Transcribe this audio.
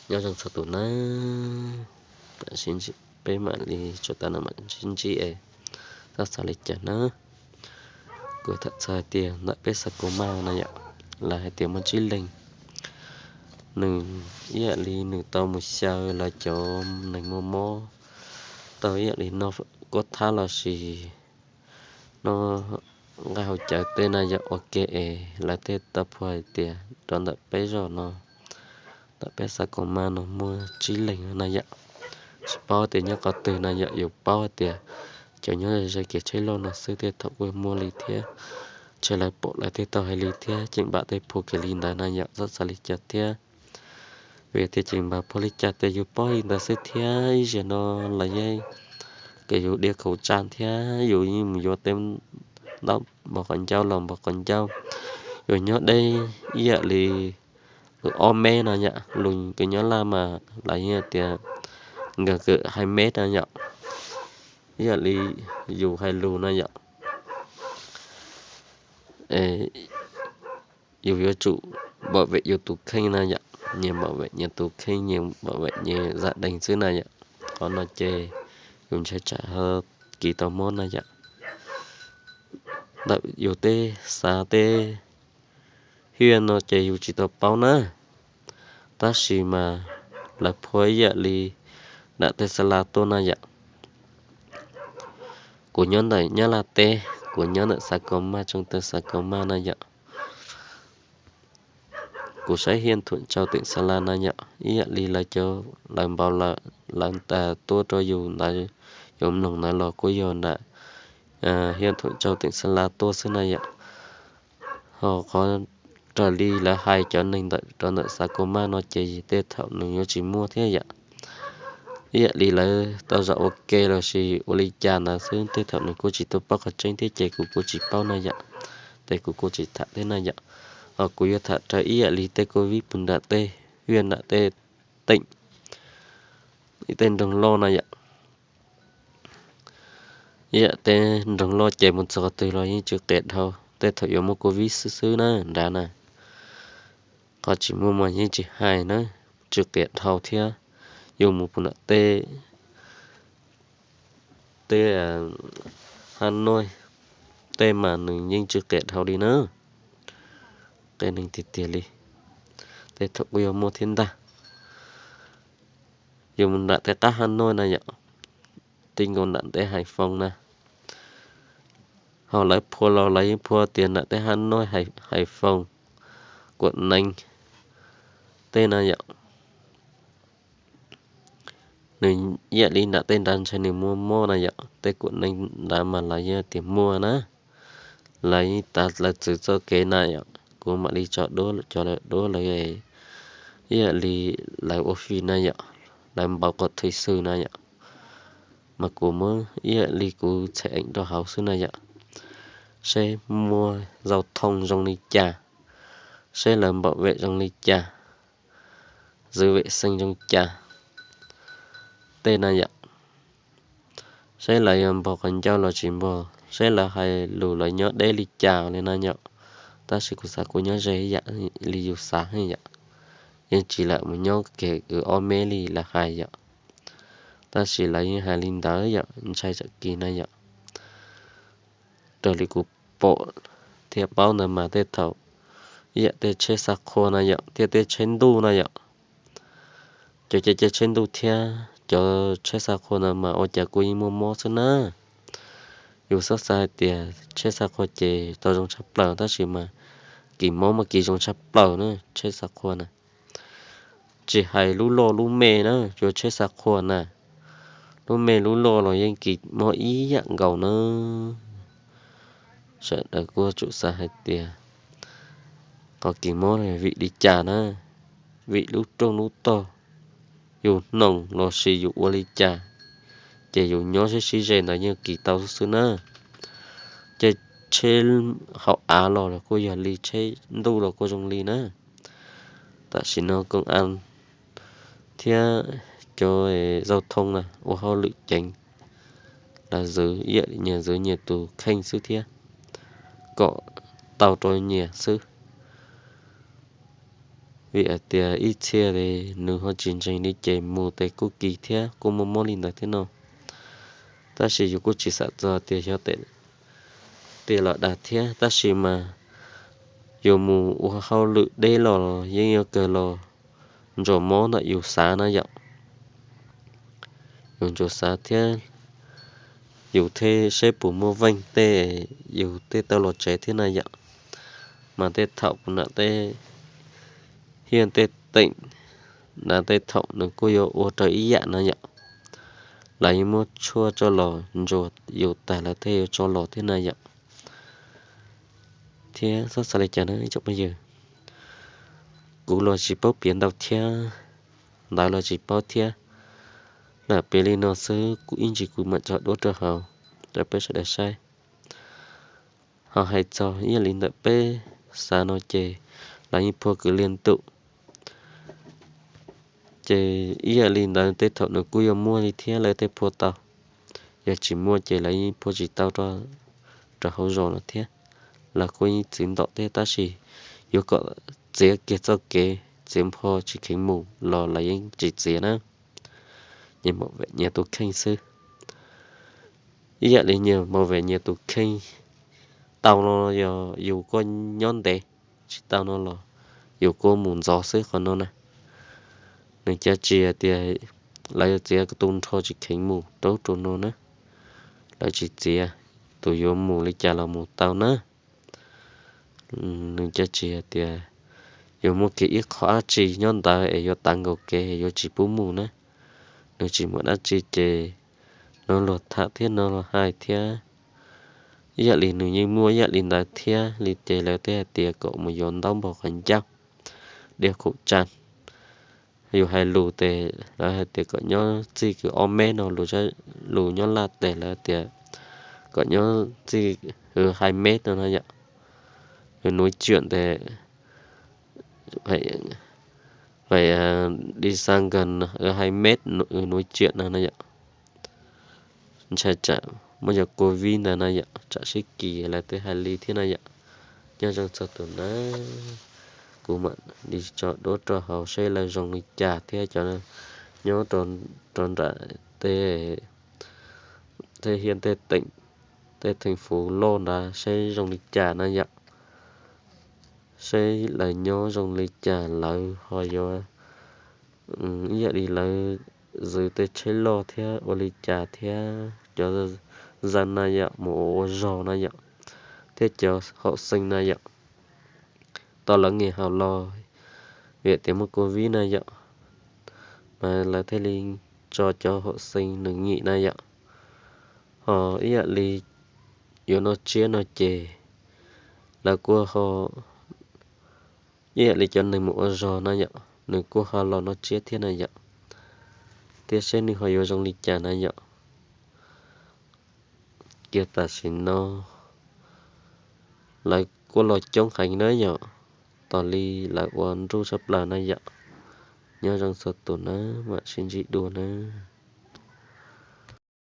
Nyob zoo txhua tus nawb, peb mam li tso tas no mam sib ntsib es txhob xav li cas nawb. Kuv tham txog hais tias ntawm peb Xav Kaus Maj no yom, lawv hais tias muaj tsib leeg, nws ib yam li nws tau mus xyaw lawv cov neeg muaj mob, tau ib yam li noj kuab thab los sis noj nqaij haus cawv tej na yom, ua ke es lawv thiaj tau phua hais tias rau ntawm peb zos no, ntawm peb Xav Kaus Maj no muaj tsib leeg na yom. Tsis paub tias nyob qhov twg na yom, yus paub hais tias cov nyob ze kev tsheb loj no xwb thiaj thaum kuj muaj li thiab. Ntshe lawv pom lawv thiaj tau hais li thiab, ceem npam tej phua kev li ntawd na yom, txhob xav li cas thiab. Vim tias ceem npam phua li cas ces yus paub li ntawd xwb thiab. Ib zaug no los yeej kom yus dhia khaum tsa thiab, yus yeej mus yuav tej ntaub npog qhov ncauj los npog qhov ncauj. Yus nyob deb ib yam li ob mev no yom, lus kws nyob Laj mas lawv yeej tias nkawd kawm hai mev no yom, ib yam li yus hais lus no yom. Yus yuav tsum npam vem yus tus kheej na yom, nyias npam vem nyias tus kheej, nyias npam vem nyias zam dees xwb na yom. Qhov no ces yus ntshai tsam ho kis tau mob na yom. Ntawm yus tej xav tej hiaj no ces yus tsis tau paub na, tab sis mas lawv phua ib yam li nram tej xa la tuaj na yom. Kuv nyob ntawm Nyab Laj teb, kuv nyob ntawm Xav Kaus Maj, tsoo taw Xav Kaus Maj na yom. Kuv saib hiaj thuam tsau teem xa la na yom, ib yam li lawv cov lawv npau lawv tas tuaj rau yus ntawd, yus mloog ntawd los kuj yog nram hiaj thuam tsau teem xa la tuaj xwb na yom. Ho qhov raws li lawv hais cov neeg ntawm rau ntawm Xav Kaus Maj no ces tej thaum nws yuav tsis muaj thiab yom. Ib yam li lawv tau zam ua ke los sis ua li cas ntawd xwb, tej thaum nws kuj tsis tau paub qhov tseeb thiab ces kuv kuj tsis paub na yom, ces kuv kuj tsis tham thiab na yom. Ho kuv yuav tham raws ib yam li tej covid puag nram tej, hiaj nram tej teem, tej nroog loj na yom. Ib yam tej nroog loj ces mus txog qhov twg los yeej tsw qias dhau, tej thaum yuav muaj covid xwb xwb na nrad na. Qhov tsis muaj mas yeej tsis hais na, tsw qias dhau thiab. Yus mus puag nram tej, tej Hanoi tej mas nws yeej tsw qias dhau li na. Qia neeg tiag tiag li, tej thaum kuj yuav muaj thiab ntag. Yus mus nram tej qab Hanoi na yom, ti nkaus nram tej Hais Foos na, ho lawv phua los lawv yeej phua tias nram tej Hanoi, Hais Foos, Kuam Nees tej na yom. Nws ib yam li nram tej nrad ntshai nws muaj mob na yom, tej Kuam Nees nrad mas lawv yeej tias muaj na. Lawv yeej tas lawv txwv txoj kev na yom, kuv mam li tso duab cov lawv duab lawv, ib yam li lawv ua fim na yom, lawv npau qhov thwj xwb na yom. Mas kuv muab ib yam li kuv txhais eem rau hauv xwb na yom, seb muaj zau thoo zoo li cas, seb lawv npam vem zoo li cas, zwv vem xees zoo cas tej na yom. Seb lawv yuav npog qhov ncauj los tsis npog, seb lawv hais lus lawv nyob deb li cas li na yom. Tab sis kuv xav kuv nyob ze ib yam li yus xav yom, yeej tsis lam mus nyob kev kws ob mev li lawv hais yom. Tab sis lawv yeej hais li ntawd yom, ntshai tsam kis na yom. Raws li kuv pom thiab paub ntawd mas tej thaum ib yam tej tsheb xa qhua na yom, thiab tej tsheb ntuj na yom, cov caij caij tsheb ntuj thiab cov tsheb xa qhua ntawd mas ua cas kuj yeej muaj mob xwb na. Yus xav xav hais tias tsheb xa qhua ces tau zoo tshaj plaws, tab sis mas kis mob mas kis zoo tshaj plaws na, tsheb xa qhua na. Tsis hais lub loj lub me na, cov tsheb xa qhua na, lub me lub loj los yeej kis mob ib yam nkaus na. Sawv daws kuj tsum xav hais tias qhov kis mob vim li cas na, vim lub rooj lub tog, yus hnoos los sis yus ua li cas, ces yus nyob sib sib ze ntawd yeej kis tau xwb na. Ces tsheb hauv av los los kuj yog li, tsheb ntuj los kuj zoo li na. Tam sim no koom as thiab cov zau thoo na ua hauj lwm ceev, lawv zwv ib yam nyias zwv nyias tus kheej xwb thiab, kom tau rau nyias xwb. vim hais tias ib txhia nws ho tsis ntseeg li ces mus tes kuj kis thiab kuj muaj mob li ntawd thiab no. Tab sis yus kuj tsis xam txog tias xyov tiag los dag thiab, tab sis mas yus mus ua hauj lwm deb los yeej yuav kawg los ntsuas mob ntawm yus xav na yom. Yus ntsuas xav thiab yus thiaj seb puas muaj veej tej yus thiaj tau los tsev thiab na yom. Mas tej thaum puas nam tej hiaj tej teem na, tej thaum nws kuj yuav ua raws ib yam na yom. Lawv yeej muab tshuaj tso los ntsuas yus tas lawv thiaj yuav tso los thiab na yom. Thiab txhob xav li cas na ib tsoom phooj ywg, kuv los tsis paub piav ntau thiab, ntawv los tsis paub thiab. Lam piav li no xwb, kuv ib ntsis kuv mam tso duab rau hauv rau peb sawv daws saib. Ho hais txog ib yam li ntawm peb xav no ces lawv yeej phua kwv liag ntuj. Ces ib yam li ntawd tej thaum nws kuj yuav muaj li thiab lawv thiaj phua tau. Yog tsis muaj ces lawv yeej phua tsis tau rau hauv zos no thiab. Lawv kuj yeej txwv ntawm thiab tab sis yuav kom txiav kiag txoj kev txiav npho tsis kheev mus los lawv yeej tsis txiav na. Nyias maum vem nyias tus kheej xwb. Ib yam li nyias maum vem nyias tus kheej, tau no yog yus kuj nyob ntev, tsis tau no los yus kuj mus ntxov xwb qhov no na. Nws cov tsis hais tias lawv yuav txiav tu nrho tsis kheev mus rau rau no na. Lawv tsis txiav, tus yuav mus li cas los mus tau na. Nws cov tsis hais tias yuav muaj kiag ib qho dab tsi nyob ntawd es yuav tav nkaus kev es yuav tsis pub mus na. Nws tsis muaj dab tsi ces no luag tham thiab no luag hais thiab. Ib yam li nws yeej muaj ib yam li ntawd thiab li ces lawv thiaj hais tias kom mus yuav ntaub npog qhov ncauj, diav khaum tsa. Yus hais lus tes lawv hais tias kom nyob txij kwv ob mev no, lus nyob Laj tes lawv tias kom nyob txij kwv hai mev no no yom. Kwv nuv ciam tes, phải đi xa gần hai mét, kwv nuv ciam no no yom. Ntshai tsam muaj cov covid ntawd no yom, tsam sib kis lawv twb hais li thiab no yom. Nyob zoo txog tus na, kuv mam li tso duab rau hauv seb lawv zoo li cas thiab cov nyob rau nram tej, tej hiaj tej teem, tej theej fuv loj nrad seb zoo li cas na yom. Seb lawv nyob zoo li cas, lawv ho yuav ib yam li lawv zwv tej tsheb loj thiab ua li cas thiab cov zaj na yom, mus ua ua zog na yom, thiab cov hauv xees na yom, tau lawv nghỉ học los vim tias muaj covid na yom, mas lawv thiaj li tso cov hauv xees nws nghỉ na yom. Ho ib yam li yuav noj tsiab no ces lawv kuj ho ib yam li cov neeg mus ua zog na yom, nws kuj ho los noj tsiab thiab na yom, thiab seb nws ho yuav zoo li cas na yom. Kiag tam sim no lawv kuj los coob heev na yom, tos li lawv ua nruj tshaj plaws na yom. Nyob zoo txhua tus na, mam sib ntsib dua na.